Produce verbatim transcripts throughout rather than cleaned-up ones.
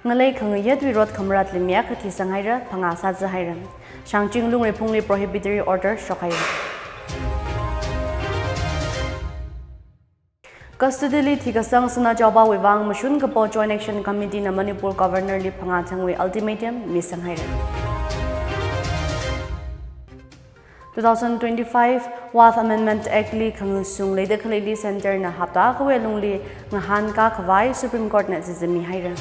Ngalei khangayatwui rot khamaratli mi akha thisang haira, phangā sāzā haira. Shangching Lungreiphungli prohibitory order shok haira. Custody li thikasang Sanajaobawui vang Mashun Kapo Joint Action Committee na Manipur Governor li phangā thangwui ultimatum misang haira. Two thousand twenty-five Waqf Amendment Act li khangasung leida khaleili Centre na hapta akhawui alungli ngahānkā khavai Supreme Court na zizimi haira.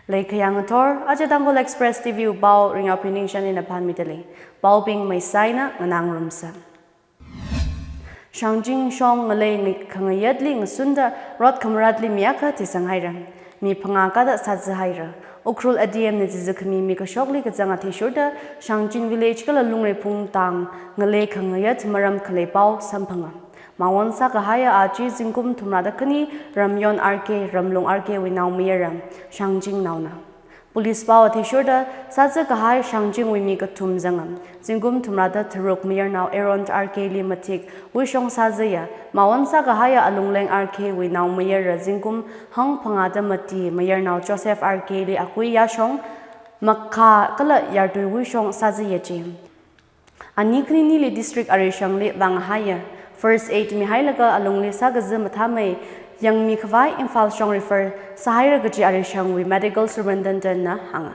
Leikhayang athor, aja Tangkhul Express T V wui pao Ringyao Phiningshan ina phanmida lei. Paobing maisai na nganāngarumsa. Shangching shong ngalei ngi-, khangayatli ngasunda rot khamaratli mi akha thisang haira. Mi phangā kada sāzā haira. Ukhrul A D M na zizā khami mi kashokli kazang athishurda Shangching Village kala Lungreiphung tang ngalei khangayat maram khalei pao samphanga. Mawon sākahaiya aja zingkum thumrada khani Ramyon R K, Ramlung R K wui naomayara, Shangching naona. Police pao athishurda sāzā kahai Shangchingwui mi kathum zanga. Zingkum thumrada tharuk mayarnao Aaron R K li mathik wuishong sāzāya, mawon sākahaiya Alungleng R K wui naomayara zingkum hangphangāda mati mayarnao Joseph R K li akui yāshong, makhā kala yartui wuishong sāzāya chi. Ani khaninili district arishangli vāngahaiya, first aid mihailaga alungli sākazā mathāmei yangmi khavai Imphal shong refer sāhaira kaji arishangwui medical superintendent na hānga.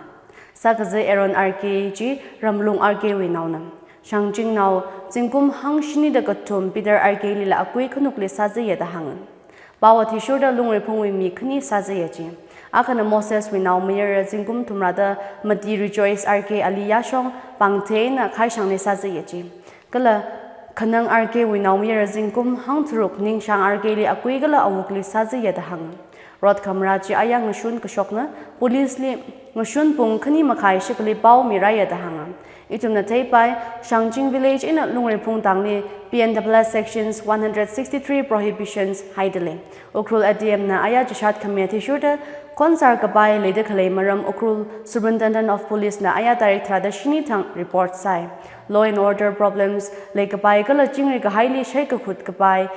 Sākazā Aaron R K chi Ramlung R K wui naona. Shangching nao zingkum hangshinida kathum Peter R K lila akui khanukli sāzāya da hānga. Pao athishurda Lungreiphungwui mi khani sāzāya chi. Akhana Moses wui naomayara zingkum thumrada mati Rejoice R K ali yāshong pangthei eina khaishangli sāzāya chi. Kala Khanang R K wui naomayara zingkum hangtharuk Ningshang R K li akui kala awukli sāzāya da hānga. Rot khamara chi aya ngashun kashokna, police li ngashun pung khani makhai shikali pao mirāya da hānga. Ithumna theipai, Shangching Village eina Lungreiphung tangli P N W S Sections one hundred sixty-three prohibitions haida lei. Ukhrul A D M na aya chishat khami athishurda khonsar kapai leida khalei maram Ukhrul Superintendent of Police na aya tarik tharada shini thang report sāi. Law and order problems leikapai kala chingri kahaili shaikakhut kapai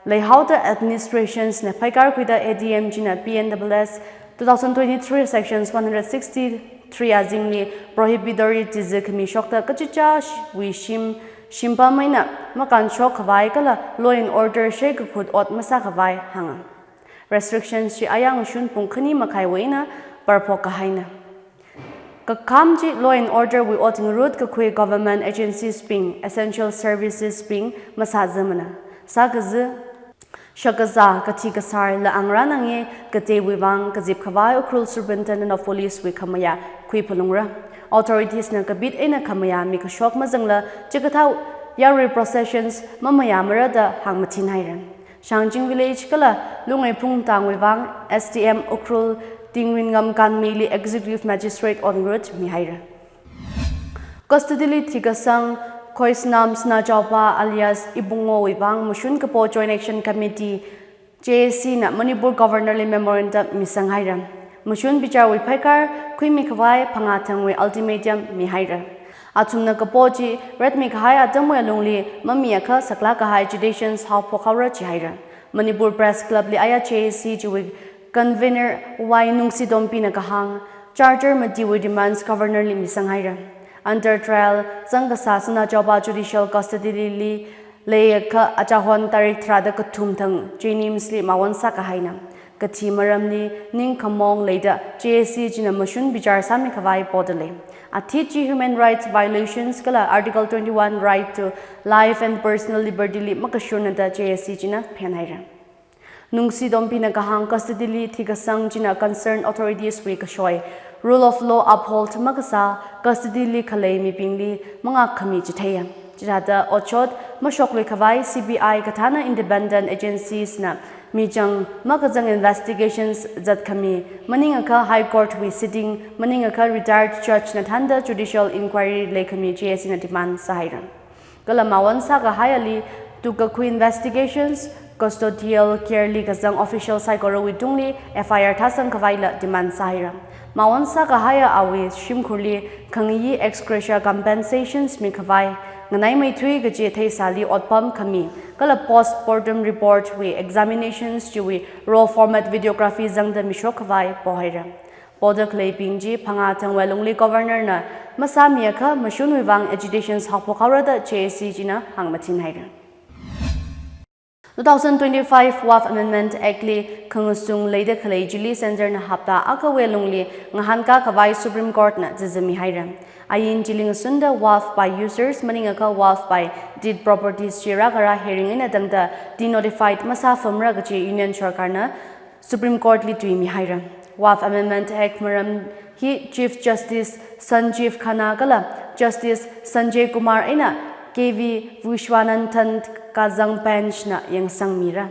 leihaoda administrations na phaikar khuida A D M china P N W S two thousand twenty-three Sections one hundred sixty-three azingli prohibitory zizā khami shokta kachichāwui shim, shimpam eina makānshok khavai kala law and order shaikakhut ot masā khavai hānga. Restrictions chi aya ngashun pung khani makhaiwui eina parphok kahaina. Kakham chi law and order wui ot ngarut kakhui government agencies bing, essential services bing masāzāmana. Sākazā, shakazā, kathi kasar, la angra nangye, kateiwui vang kazip khavai Ukhrul Superintendent of Police wui khamayā khuiphalungra. Authorities na kapit eina khamayā mi kashok mazangla chikathā yarui processions mamayāmara da hāngmathin haira. Shangching Village kala Lungreiphung tangwui vang S D M Ukhrul Tingrinngam Kanmei li Executive Magistrate ot ngarut mihaira. Custody li thikasang Khoisnam Sanajaoba alias Ibungowui vang Mashun Kapo Joint Action Committee, J A C na Manipur Governor li memorandum misang haira. Mashun bicharwui phaikar khuimi khavai phangā thangwui ultimatum mihaira. Athumna kapo chi retmi kahai atamwui alungli mami akha saklāk kahai agitations haophok haora jihaira. Manipur Press Club li aya J A C chiwui convener Y Nungsi Dompina kahāng, charter matiwui demands governor li misang haira. Under trial zangkasā Sanajaoba judicial custody li, li leiakha achahon tarik tharada kathum thang JNIMS li mawon sākahaina. Kathi maramli ningkhamong leida J A C china mashun bichar sāmi khavai poda lei. Athit chi human rights violations kala Article twenty-one right to life and personal liberty li makashurna da J A C china phenhaira. Nungsi Dompina kahāng custody li thikasang china concerned authorities wui kashoi, rule of law uphold makasā, custody li khalei mibingli mangākhami chitheiya. Chithāda otshot mashoklui khavai C B I kathāna independent agencies na michang makazang investigations zatkhami, maningakha High Court wui sitting, maningakha retired judge na thānda judicial inquiry leikhami J A C na demand sāhaira. Kala mawon sākahaiali, tukkakhui investigations, custodial care li kazang official saikorawui tungli F I R thāsang khavaila demand sāhaira. Mawon sākahaiya awui shimkhurli khangayi ex gratia compensations mikhavai nganaimeithui kaji theisāli otpam khami, kala postmortem report wui examinations chiwui raw format videography zangda mishok khavai pohaira. Poda khaleibing chi phangā thangwui alungli Governor na masāmiakha mashunwui vang agitations haophok haora da J A C china hāngmachin haira. Two thousand twenty-five Waqf Amendment Act li khangasung leida khalei chili Centre na hapta akhawui alungli ngahānkā khavai Supreme Court na zizimi haira. Ain chili ngasunda waqf pai users maningakha waqf pai deed properties chi rākhara hearing eina tangda denotified masāfamara kaji Union Sarkar na Supreme Court li tuimi haira. Waqf Amendment Act maram hi Chief Justice Sanjeev Khanna kala Justice Sanjay Kumar eina K V Vishwanathan kazang bench na yangsangmira.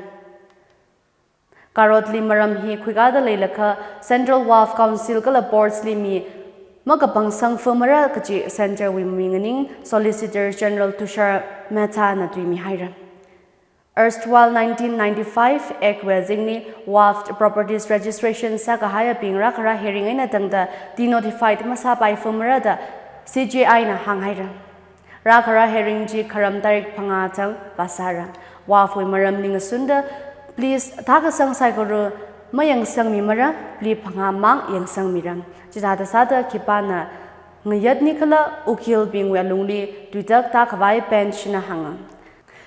Karotli maram hi khuikāda leilakha Central Waqf Council kala boards li mi makapangsangfamara kaji Centre wui mi nganing Solicitor General Tushar Mehta na tuimi haira. Erstwhile nineteen ninety-five Act wui azingli waqf properties registration sākahai abing rākhara hearing eina tangda denotified masāpaifamara da C J I na hānghaira. Rākhara hearing chi kharam tarik phangā thang vāsāra. Waqf wui maramli ngasunda please thākasang saikora mayangsangmimara, pli phangā mang yangsangmira. Chithāda sāda khipāna ngayatni khala ukil bingwui alungli tuitak tākhavai bench na hānga.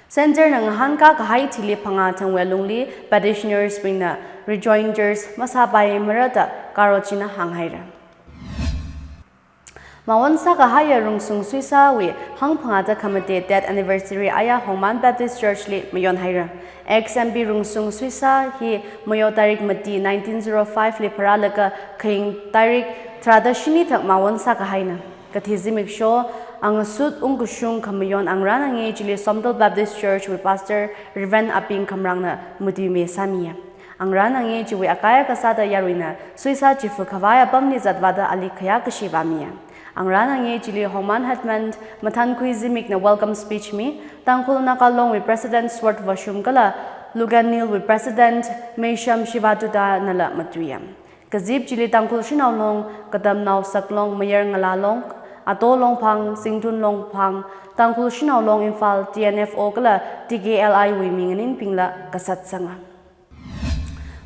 Centre na ngahānkā kahai thili phangā thangwui alungli petitioners bingna rejoinders masāpaimara da karot china hānghaira. Mawon sākahaiya Rungsung Suisawui hangphangāda khamate death anniversary aya Hongman Baptist Church li mayonhaira. Ex M P Rungsung Suisa hi mayo tarik mati nineteen zero five li pharālaga khaying tarik tharāda shini thak mawon sākahaina. Kathi zimiksho angasut ungkashung khamayon angrān angei chili Somdal Baptist Church wui Pastor Reverend Aping Khamrang na matuimi sāmiya. Angrān angei chiwui akai kasāda yaruina Suisa chifa khavai apamli zatvāda ali khayākashi vāmiya. Angrān angei chili Hongman Headman Mathankhui Zimik na welcome speech mi, Tangkhul Naga Long wui President Sword Vashum kala Luganil wui President Meisham Shivaduta nala matuiya. Kazip chili Tangkhul Shanao Long, Katamnao Saklong, Mayar Ngala Long, Ato Longphang, Singtun Longphang, Tangkhul Shanao Long Imphal, T N F O kala T K L I wui mi nganingbingla kasat sanga.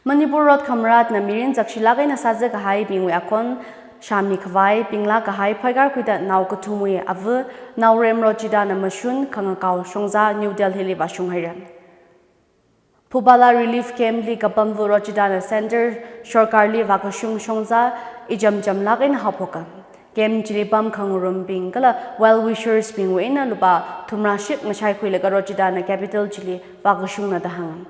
Manipur Rot Khamarat na mirin zakshilak eina sāza kahaibingwui akhon shāmi khavai, pinglak kahai phoikar khuida nao kathumwui ava, Naorem Rochita na mashun khangakao shongza New Delhi li vāshung haira. Phubala Relief Camp li kapamva Rochita na Centre Sarkar li vākashung shongza ichamchamlak eina haophoka. Camp chili pam khangarumbing kala well wishers bingwui eina lupā thumrā shik ngashai khuilaga Rochita na capital chili vākashungna da hānga.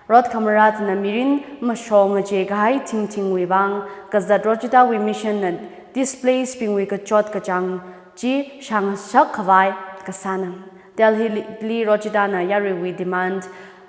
Rot Khamarat na mirin mashong ngache kahai thingthingwui vang kazat Rochitawui mission na displaced bingwui kachot kachāng chi shāngashak khavai kasāna. Delhi li, li Rochita na yaruiwui demand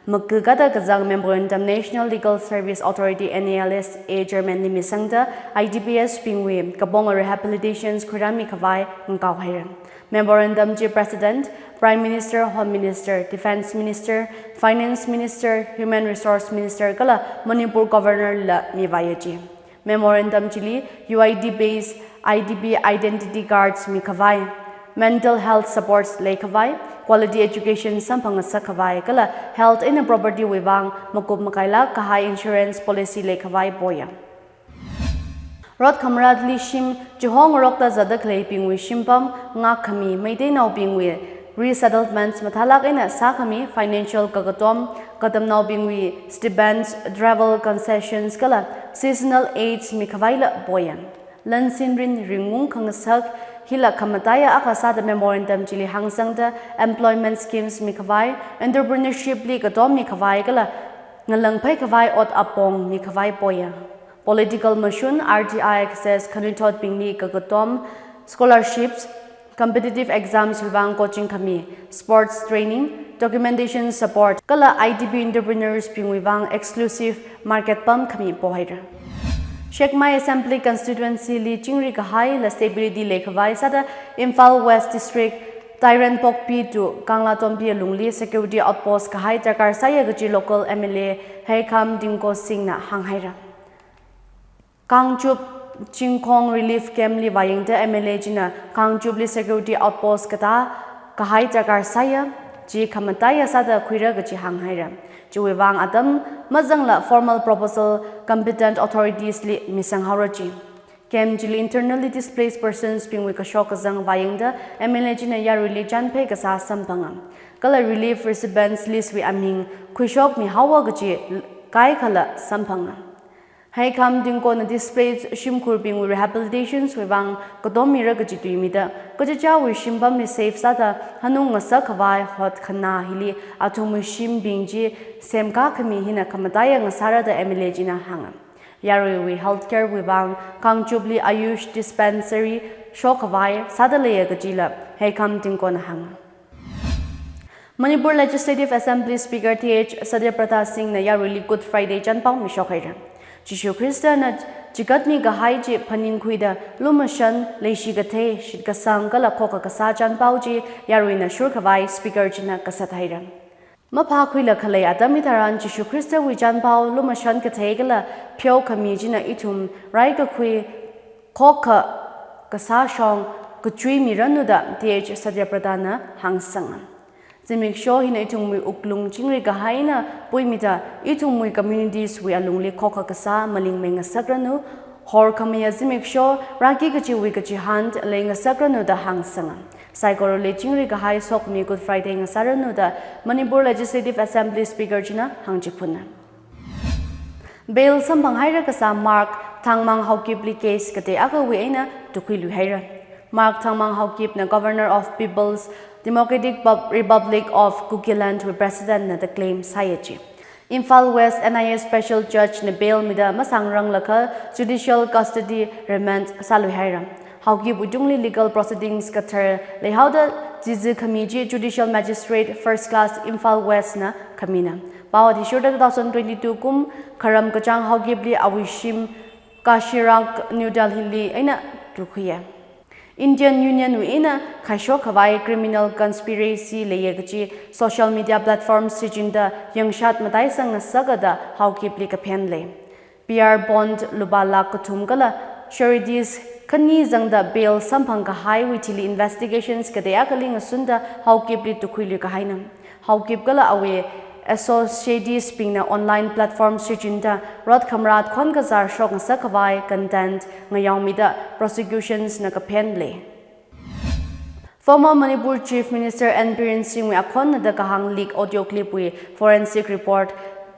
makakada kazang memorandum National Legal Service Authority, N A L S A Chairman li misangda I D P S bingwui kapong rehabilitations khuirāmi khavai ngakao haira. Memorandum chi President, Prime Minister, Home Minister, Defence Minister, Finance Minister, Human Resource Minister kala Manipur Governor la mivāya ji. Memorandum chili U I D based I D P identity cards mi khavai, mental health supports lei khavai, quality education samphangasak khavai kala health eina property wui vang makup makailak kahai insurance policy lei khavai poya. Rot Khamarat li shim chihong rokta zatda khaleibingwui shimpam ngak khami Meiteinaobingwui resettlements mathālak eina sākhami financial kakatom, katamnaobingwui stipends, travel concessions kala seasonal aids mi khavaila poya. Lansinrin ringung khangasak hila khamataiya akha sāda memorandum chili hāngsangda employment schemes mi khavai, entrepreneurship li katom mi khavai kala ngalangphai khavai ot apong mi khavai poya. Political mashun, R T I access, khanuithotbingli kakatom, scholarships, competitive exams wui vang coaching khami, sports training, documentation support kala I D P entrepreneurs bingwui vang exclusive market pam khami pohaira. Sekmai Assembly Constituency li chingri kahaila stability lei khavai sāda Imphal West District, Tairenpokpi to Kanglatongpi alungli security outpost kahai darkar sāya kaji local M L A Heikham Dingko Singh na hānghaira. Kangchup Chingkhong Relief Camp li vāyangda M L A china Kangchup li security outpost katā kahai darkar sāya, chi khamataiya sāda khuira kaji hānghaira. Chiwui vang atam mazangla formal proposal competent authorities li misanghaora ji. Camp chili internally displaced persons bingwui kashok kazang vāyangda M L A china yaruili chānphei kasā samphanga. Kala relief recipients list wui aming khuishokmihaowa kaji kaikhala samphanga. Heikham Tingkona displaced shimkhurbingwui rehabilitations wui vang katom mira kaji tuimida, kachichāwui shimpamli safe sāda hanung ngasak khavai hotkhanā hili athumwui shimbing chi semkā khami hina khamataiya ngasāra da M L A china hānga. Yaruiwui healthcare wui vang Kangchupli Ayush Dispensary shok khavai sāda leiya kajila Heikham Tingkona hānga. Manipur Legislative Assembly Speaker T H Satyabrata Singh na yaruili Good Friday chānpao mishok haira. Jishu Khristana chigatmi kahai chi phaningkhuida lumashan, leishi kathei, shitkasang kala khokha kasā chānpao chi yaruina shur khavai Speaker china kasat haira. Maphākhuila khalei atam hitharan Jishu Khristawui chānpao, lumashan kathei kala pheokhami china ithum raikakhui, khokha kasā shong kachui miranu da T H Satyabrata na hāngsanga. Zimiksho hina ithumwui wuklung chingri kahaina puimida ithumwui communities wui alungli khokha kasā malingmei ngasakranu, horkhameiya zimiksho rāki kajiwui kachihān leingasakranu da hāngsanga. Saikorali chingri kahai sokhami Good Friday ngasāranu da Manipur Legislative Assembly Speaker china hāngchiphuna. Bail samphang haira kasā Mark Thangmang Haokipli case katei akhawui eina tukhuilui haira. Mark Thangmang Haokipna Governor of People's Democratic Pub-, Republic of Kukiland wui President na da claim sāya ji. Imphal West N I A Special Judge na bail mida masāngranglakha judicial custody remand sālui haira. Haokipwui tungli legal proceedings kathar leihaoda chizi khami chi Judicial Magistrate First Class Imphal West na khamina. Pao athishurda two thousand twenty-two kum kharam kachāng Haokipli awui shim Kashiragh New Delhi li eina tukhuiya. Indian Union wui eina khaishok khavai criminal conspiracy leiya kaji social media platforms shichinda yangshat mataisang ngasaka da Haokipli kaphen lei. P R bond lupā lakh kathum kala sureties khani zangda bail samphang kahaiwui thili investigations katei akhali ngasunda Haokipli tukhuilui kahaina. Haokip kala awui associates bingna online platform shichinda rot khamrat khon kazar shok ngasak khavai content ngayaomida prosecutions na kaphen lei. Former Manipur Chief Minister N Biren Singh wui akhonna da kahāng leak audio clip wui forensic report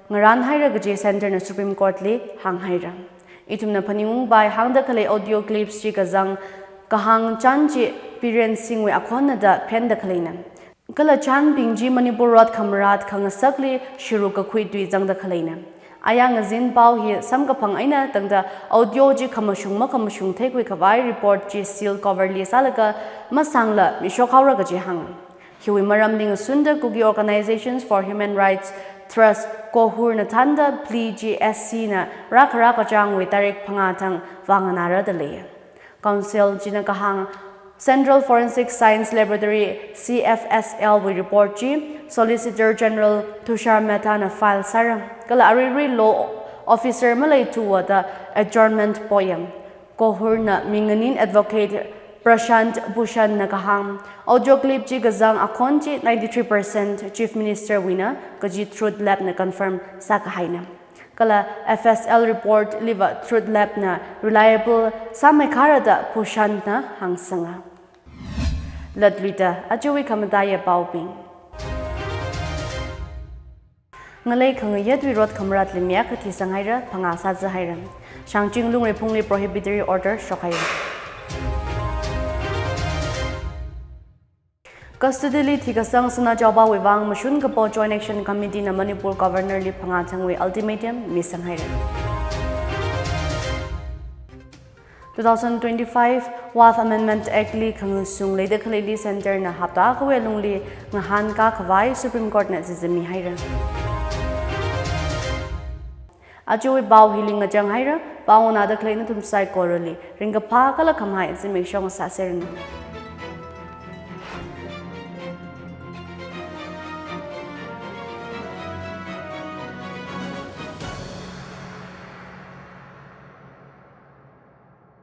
ngarān haira kaji Centre na Supreme Court li hāng haira. Ithumna phaningungpai hāngda khalei audio clips chi kazang kahāng chān chi Biren Singh wui akhonna da phenda khaleina. Kala chānbing chi Manipur rot khamrat khangasakli shiruk kakhui tui zangda khaleina. Aya ngazin pao hi samkaphang eina tangda audio chi khamashung makhamashung theikhui khavai report chi seal cover li sālaga masāngla mishok haora kaji hāng. Hiwui maramli ngasunda Kuki Organizations for Human Rights Trust, KOHUR na thānda plea chi S C na rākhara kachāngwui tarik phangā thang vānganāra da lei. Council china kahāng Central Forensic Science Laboratory, C F S L wui report chi Solicitor General Tushar Mehta na file sāra. Kala aruirui law officer maleithuwa da adjournment poyang. KOHUR na minganin advocate Prashant Bhushan na kahāng audio clip chi kazang akhon chi ninety-three percent Chief Minister wuina kaji Truth Lab na confirm sākahaina. Kala F S L report liva Truth Lab na reliable sāmeikhara da Bhushan na hāngsanga. Latluida ajawui khamataiya paobing. Ngalei khangayatwui rot khamratli mi akha thisang haira, phangā sāza haira. Shangching Lungreiphungli prohibitory order shok haira. Custody li thikasang Sanajaobawui vang mashun kapo Joint Action Committee na Manipur Governor li phangā thangwui ultimatum misang haira. Two thousand twenty-five Waqf Amendment Act li khangasung leida khaleili Centre na hapta akhawui lungli ngahānkā khavai Supreme Court na zizami haira. Ajawui pao hili ngachang haira, pao nganāda khalei nathum saikorali ringkaphā kala khamahai zimiksho ngasāseranu.